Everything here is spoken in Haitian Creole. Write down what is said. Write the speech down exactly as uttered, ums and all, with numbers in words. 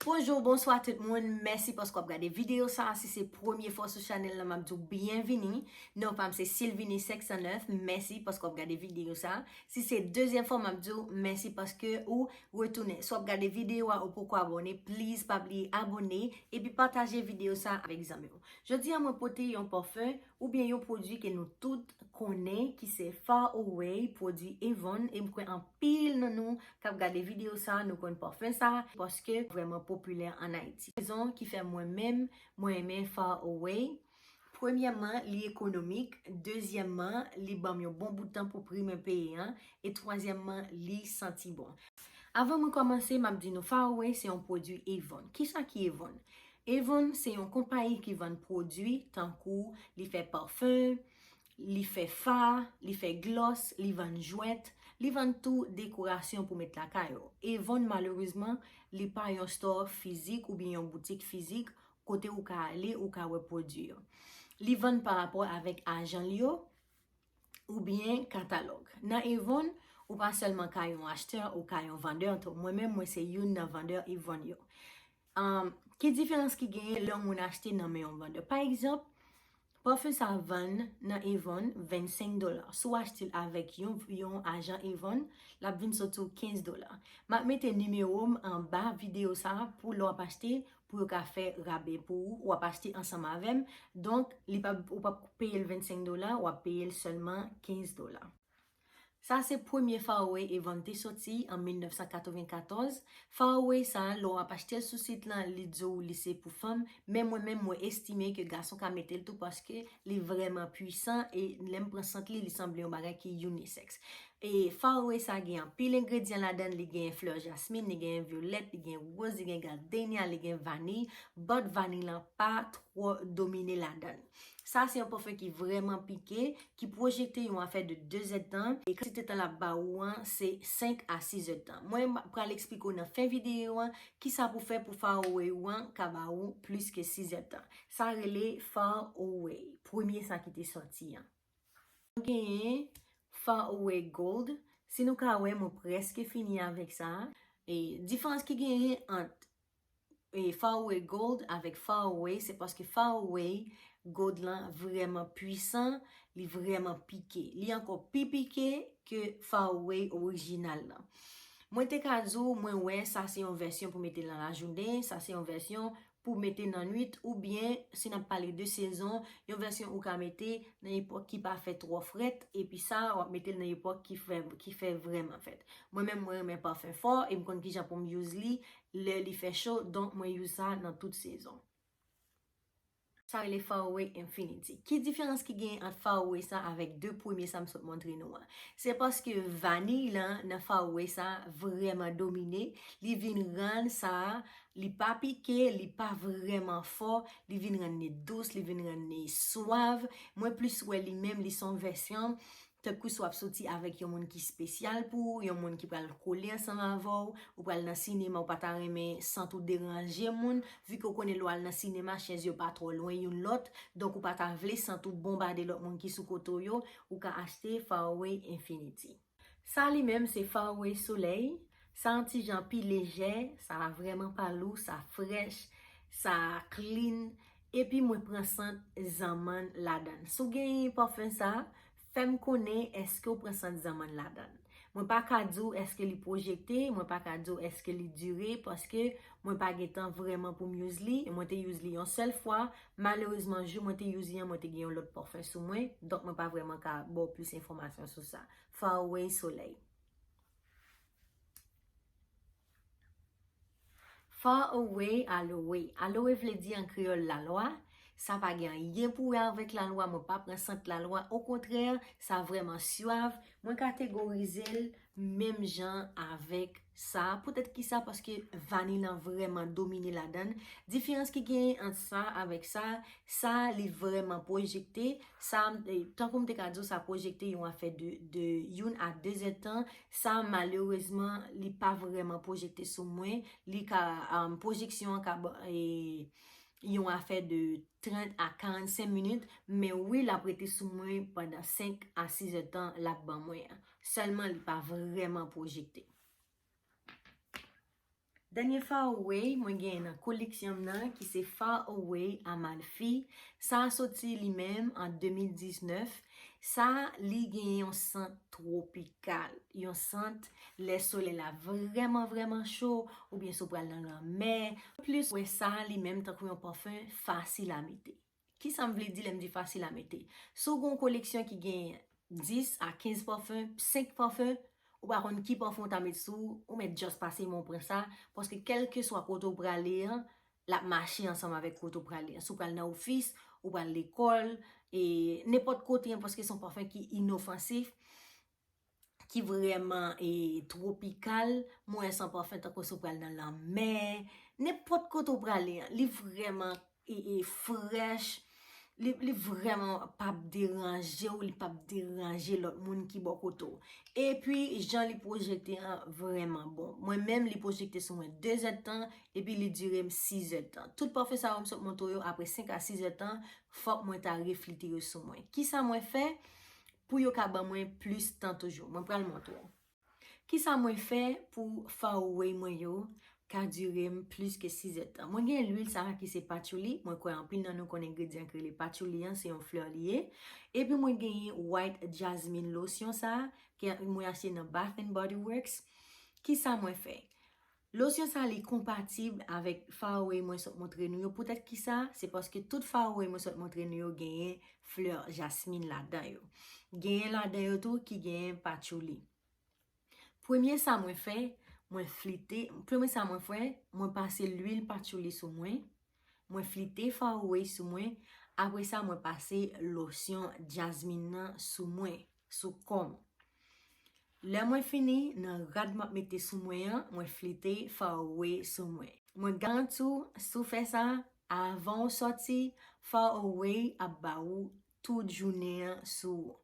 Bonjou, bonswa tout moun. Mèsi paske w ap gade videyo sa. Si se premye fwa w sou chanèl la, m ap di w byenvini. Non pa m se Sylvini senk san nèf. Mèsi paske w ap gade videyo sa. Si se dezyèm fwa, m ap di w mèsi paske ou retounen. Si w ap gade videyo a, ou poko abòne, please pa bliye abòne epi pataje videyo sa avèk zanmi w. Jodi a, mwen pote yon pafè oubyen yon pwodui ke nou tout konnen ki se Far Away, pwodui Avon, e m kwè anpil nan nou k ap gade videyo sa, nou konn pafè sa, paske vrèman popilè ann Ayiti. Rezon ki fè mwen menm, mwen renmen Far Away, premyèman, li ekonomik, dezyèmman, li ban m yon bon bout tan pou pri mwen peye an, e twazyèmman, li santi bon. Avan mwen kòmanse, m ap di nou Far Away se yon pwodui Avon. Kisa ki Avon? Avon se yon konpayi ki vann pwodui tankou li fè pafen, li fè fa, li fè glòs, li vann jwèt, li vann tou dekorasyon pou met lakay ou. Avon, malerezman, li pa yon store fizik oubyen yon boutik fizik kote ou ka ale, ou ka wè pwodui yo. Li vann pa rapò avèk ajan li yo oubyen katalòg. Nan Avon, ou pa sèlman ka yon achtè, ou ka yon vandè tou. Mwen menm, mwen se youn nan vandè Avon yo. Um, ki diferans ki genyen lè yon moun achte nan men yon vandè? Pa egzanp, pafen sa vann nan Avon vennsenk dola. Si w achte l avèk yon, yon ajan Avon, l ap vin soti w kenz dola. M ap mete nimewo m anba videyo sa a pou lè w ap achte, pou yo ka fè rabè pou ou, w ap achte ansanm avè m. Donk, li p ap, ou p ap peye l vennsenk dola, w ap peye l sèlman kenz dola. Sa se premye Far Away Avon te soti an mil nèf san katrevenkatòz. Far Away sa, lè w ap achte l sou sit lan, li di w li se pou fanm, men mwen menm mwen estime ke gason ka mete l tou paske li vrèman pwisan e lè m pran sant li, li sanble yon bagay ki unisex. E Far Away sa gen anpil engredyan ladan l, li gen flè jasmin, li gen vyolèt, li gen woz, li gen gardenia, li gen vaniy, but vaniy lan pa twò domine ladan l. Sa se yon pafen ki vrèman pike, ki pwojekte yon afè de de zèdtan, e kantite tan l ap ba ou an se senk a sis zèdtan. Mwen pral eksplike w nan fen videyo an kisa pou fè pou Far Away ou an ka ba ou plis ke sis zèdtan. Sa rele Far Away, premye sa ki te sòti an. Nou genyen Far Away Gold. Si nou ka wè, mwen prèske fini avèk sa. E diferans ki genyen ant e Far Away Gold avèk Far Away, se paske Far Away Gold lan vrèman pwisan, li vrèman pike. Li ankò pi pike ke Far Away orijinal lan. Mwen te ka di w, mwen wè sa se yon vèsyon pou mete nan lajounen, sa se yon vèsyon pou mete nan nwit, oubyen, si n ap pale de sezon, yon vèsyon ou ka mete nan epòk ki pa fè twò frèt, epi sa, w ap mete l nan epòk ki fè, ki fè vrèman frèt. Mwen menm, mwen renmen pafen fò, e m konn kijan pou m use li, lè li fè cho, donk mwen use sa nan tout sezon. Sa rele Far Away Infinity. Ki diferans ki genyen ant Far Away sa avèk de premye sa m sot montre nou an? Se paske vaniy lan nan Far Away sa vrèman domine, li vin rann sa, li pa pike, li pa vrèman fò, li vin rann li dous, li vin rann li swav. Mwen plis wè li menm, li se yon vèsyon tankou si w ap soti avèk yon moun ki espesyal pou ou, yon moun ki pral kole ansanm avè w, ou pral nan sinema, ou pa ta renmen sant ou deranje moun, vi ke w konnen lè w al nan sinema, chèz yo pa twò lwen youn lòt, donk ou pa ta vle sant ou bonbade lòt moun ki sou kote w yo, ou ka achte Far Away Infinity. Sa li menm se Far Away Solèy, sa yon ti jan pi lejè, sa vrèman pa lou, sa frèch, sa clean, epi mwen pran sant zanmann ladan l. Si w genyen pafen sa, fè m konnen èske w pran sant zanmann ladan l. Mwen pa ka di w èske li pwojekte, mwen pa ka di w èske li dire, paske mwen pa gen tan vrèman pou m use li. Mwen te use li yon sèl fwa. Malerezman, jou mwen te use li an, mwen te gen yon lòt pafen sou mwen. Donk, mwen pa vrèman ka ba w plis enfòmasyon sou sa. Far Away Solèy. Far Away Aloe. Aloe vle di an kreyòl lalwa. Sa pa gen anyen pou wè avèk lalwa, mwen pa pran sant lalwa. Okontrè, sa vrèman swav. Mwen kategorize l menm jan avèk sa. Poutèt ki sa? Paske vaniy lan vrèman domine ladan l. Diferans ki genyen ant sa avèk sa, sa li vrèman pwojekte. Sa, e, tankou m te ka di w, sa pwojekte yon afè de, de youn a de zèdtan. Sa, malerezman, li pa vrèman pwojekte sou mwen. Li ka, um, pwojeksyon an ka ba, e, yon afè de trant a karannsenk minit, men wi, l ap rete sou mwen pandan senk a sis zèdtan l ap ban mwen an. Sèlman, li pa vrèman pwojekte. Dènye Far Away mwen genyen nan koleksyon m nan ki se Far Away Amalfi. Sa a soti li menm an de mil diznèf. Sa a li genyen yon sant twopikal, yon sant lè solèy la vrèman vrèman cho, oubyen si w pral nan lanmè. Plis wè sa a li menm tankou yon pafen fasil a mete. Kisa m vle di lè m di fasil a mete? Si w gen yon koleksyon ki gen dis a kenz pafen, senk pafen, ou pa konn ki pafen w ta met sou, ou mèt just pase men w pran sa, paske kèlkeswa kote w prale an, l ap mache ansanm avèk kote w prale an. Si w pral nan ofis, ou pral lekòl, e nenpòt kote an, paske se yon pafen ki inofansif, ki vrèman e twopikal, mwen wè se yon pafen tankou si w pral nan lanmè, nenpòt kote w prale an, li vrèman e, e frèch, li, li vrèman p ap deranje w, li p ap deranje lòt moun ki bò kote w. Epi, jan li pwojekte an vrèman bon. Mwen menm, li pwojekte sou mwen de zèdtan, epi li dire m sis zèdtan. Tout pafen sa yo m sot montre w yo, apre senk a sis zèdtan, fòk mwen ta reflite yo sou mwen. Kisa mwen fè pou yo ka ban mwen plis tan toujou? Mwen pral montre w. Kisa mwen fè pou Far Away mwen yo ka dire m plis ke sis zèdtan? Mwen gen lwil sa a ki se patchouli. Mwen kwè anpil nan nou konnen engredyan ki rele patchouli an, se yon flè li ye. Epi mwen genyen white jasmine lotion sa a, ke mwen achte nan Bath and Body Works. Kisa mwen fè? Lotion sa a li konpatib avèk Far Away mwen sot montre nou yo. Poutèt kisa? Se paske tout Far Away mwen sot montre nou yo genyen flè jasmin ladan yo. Genyen ladan yo tou ki genyen patchouli. Premye sa mwen fè, mwen flite, premye sa mwen fè, mwen pase lwil patchouli sou mwen, mwen flite Far Away sou mwen, apre sa mwen pase losyon jasmin nan sou mwen, sou kò m. Lè mwen fini, nan rad m ap mete sou mwen an, mwen flite Far Away sou mwen. Mwen garanti w, si w fè sa, avan w sòti, Far Away ap ba ou tout jounen an sou ou.